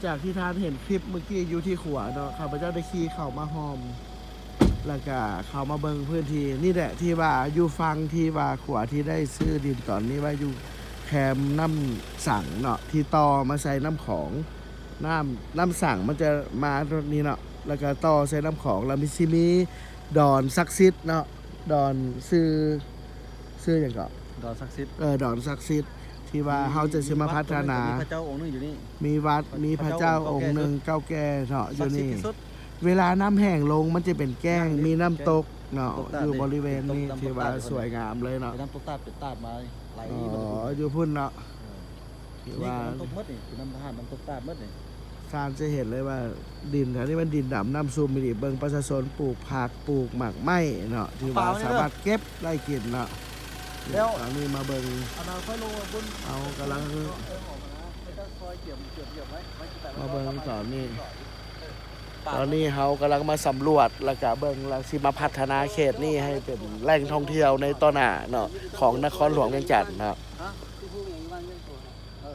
ຈາກທີ່ທ່ານເຫັນຄລິບເມື່ອກີ້ຢູ່ທີ່ຂົວເນາະ ຂ້າພະເຈົ້າໄດ້ຂີ່ເຂົ້າມາຮ່ອມ ແລ້ວກະເຂົ້າມາເບິ່ງພື້ນທີ່ນີ້ແຫຼະ ທີ່ວ່າຢູ່ຝັ່ງທີ່ວ່າຂົວທີ່ໄດ້ຊື້ດິນຕອນນີ້ໄວ້ ຢູ່ແຄມນ້ຳສັງເນາະ ທີ່ຕໍ່ມາໃສ່ນ້ຳຂອງ ນ້ຳ ນ້ຳສັງມັນຈະມານີ້ເນາະ ແລ້ວກະຕໍ່ໃສ່ນ້ຳຂອງ ແລ້ວມີ ຊິມີດອນສັກສິດເນາະ ດອນຊື່ ຊື່ຫຍັງເກາະ? ດອນສັກສິດ ເອີ ດອນສັກສິດ ທີ່ວ່າເຮົາຈະຊິມາພັດທະນາ ມີພະເຈົ້າອົງໜຶ່ງຢູ່ນີ້ ມີວັດ ມີພະເຈົ້າອົງໜຶ່ງເກົ່າແກ່ເນາະ ຢູ່ນີ້ ສັກສິດທີ່ສຸດ ເວລານ້ຳແຫ້ງລົງມັນຈະເປັນແກ້ງ ມີນ້ຳຕົກເນາະ ຢູ່ບໍລິເວນນີ້ ຖືວ່າສວຍງາມເລີຍເນາະ ເປັນນ້ຳຕົກຕາດ ເປັນຕາດມາໄຫຼ ອໍ ຢູ່ພຸ້ນເນາະ ເອີ ຖືວ່າ ນີ້ຄືນ້ຳຕົກໝົດນີ້ ຄືນ້ຳທະຫານ ນ້ຳຕົກຕາດໝົດນີ້ ທ່ານຈະເຫັນເລີຍວ່າດິນແຖວນີ້ມັນດິນດຳນ້ຳຊຸ່ມອີ່ຫຼີ ເບິ່ງປະຊາຊົນປູກຜັກ ປູກໝາກໄມ້ເນາະ ຖືວ່າສາມາດເກັບໄດ້ກິນເນາະ ແລ້ວຕອນນີ້ມາເບິ່ງ ອັນນັ້ນຄ່ອຍລົງມາບຸນ ເຮົາກຳລັງ ມາເບິ່ງຕອນນີ້ ຕອນນີ້ເຮົາກຳລັງມາສຳຫຼວດ ແລ້ວກະເບິ່ງ ແລ້ວຊິມາພັດທະນາເຂດນີ້ໃຫ້ເປັນແຫຼ່ງທ່ອງທ່ຽວໃນຕໍ່ໜ້າເນາະ ຂອງນະຄອນຫຼວງວຽງຈັນເນາະ.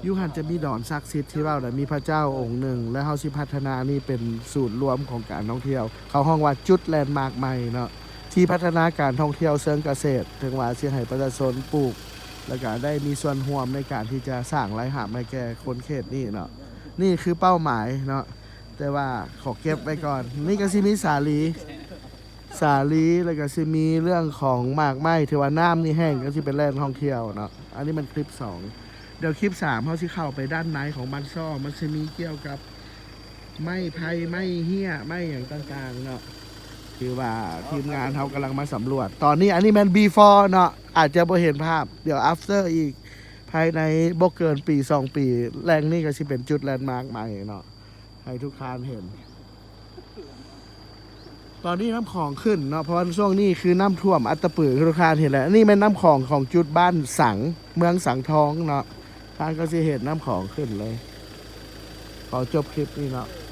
ຢູ່ຫັ້ນຈະມີດອນສັກສິດທີ່ເວົ້ານະ ມີພະເຈົ້າອົງໜຶ່ງ ແລ້ວເຮົາຊິພັດທະນານີ້ເປັນສູນລວມຂອງການທ່ອງທ່ຽວ ເຂົາຮ້ອງວ່າຈຸດແລນມາກໃໝ່ເນາະ ທີ່ພັດທະນາການທ່ອງທ່ຽວເຊີງກະເສດ ເຖິງວ່າຊິໃຫ້ປະຊາຊົນປູກ ແລ້ວກະໄດ້ມີສ່ວນຮ່ວມໃນການທີ່ຈະສ້າງລາຍຮັບໃຫ້ແກ່ຄົນເຂດນີ້ເນາະ ນີ້ຄືເປົ້າໝາຍເນາະ ແຕ່ວ່າຂໍເກັບໄວ້ກ່ອນ ນີ້ກະຊິມີສາລີ ສາລີ ແລ້ວກະຊິມີເລື່ອງຂອງໝາກໄມ້ ຖືວ່ານ້ຳນີ້ແຫ້ງ ກະຊິເປັນແຫຼ່ງທ່ອງທ່ຽວເນາະ ອັນນີ້ມັນຄລິບສອງ ດຽວຄລິບສາມເຮົາຊິເຂົ້າໄປດ້ານໃນຂອງບ້ານຊໍ້ ມັນຊິມີກ່ຽວກັບໄມ້ໄຜ່ ໄມ້ເຮ້ຍ ໄມ້ຫຍັງຕ່າງໆເນາະ ຖືວ່າທີມງານເຮົາກຳລັງມາສຳຫຼວດ ຕອນນີ້ ອັນນີ້ແມ່ນບີຟໍເນາະ ອາດຈະບໍ່ເຫັນພາບ ດຽວອາຟເຕີອີກ ພາຍໃນບໍ່ເກີນປີສອງປີ ແຫຼ່ງນີ້ກະຊິເປັນຈຸດແລນມາກໃໝ່ເນາະ ໃຫ້ທຸກທ່ານເຫັນ ຕອນນີ້ນ້ຳຂອງຂຶ້ນເນາະ ເພາະວ່າຊ່ວງນີ້ຄືນ້ຳຖ້ວມອັດຕະປື ຄືທຸກທ່ານເຫັນແຫຼະ ອັນນີ້ແມ່ນນ້ຳຂອງຂອງຈຸດບ້ານສັງ ເມືອງສັງທອງເນາະ ທ່ານກະຊິເຫັນນ້ຳຂອງຂຶ້ນເລີຍ ຂໍຈົບຄລິບນີ້ເນາະ.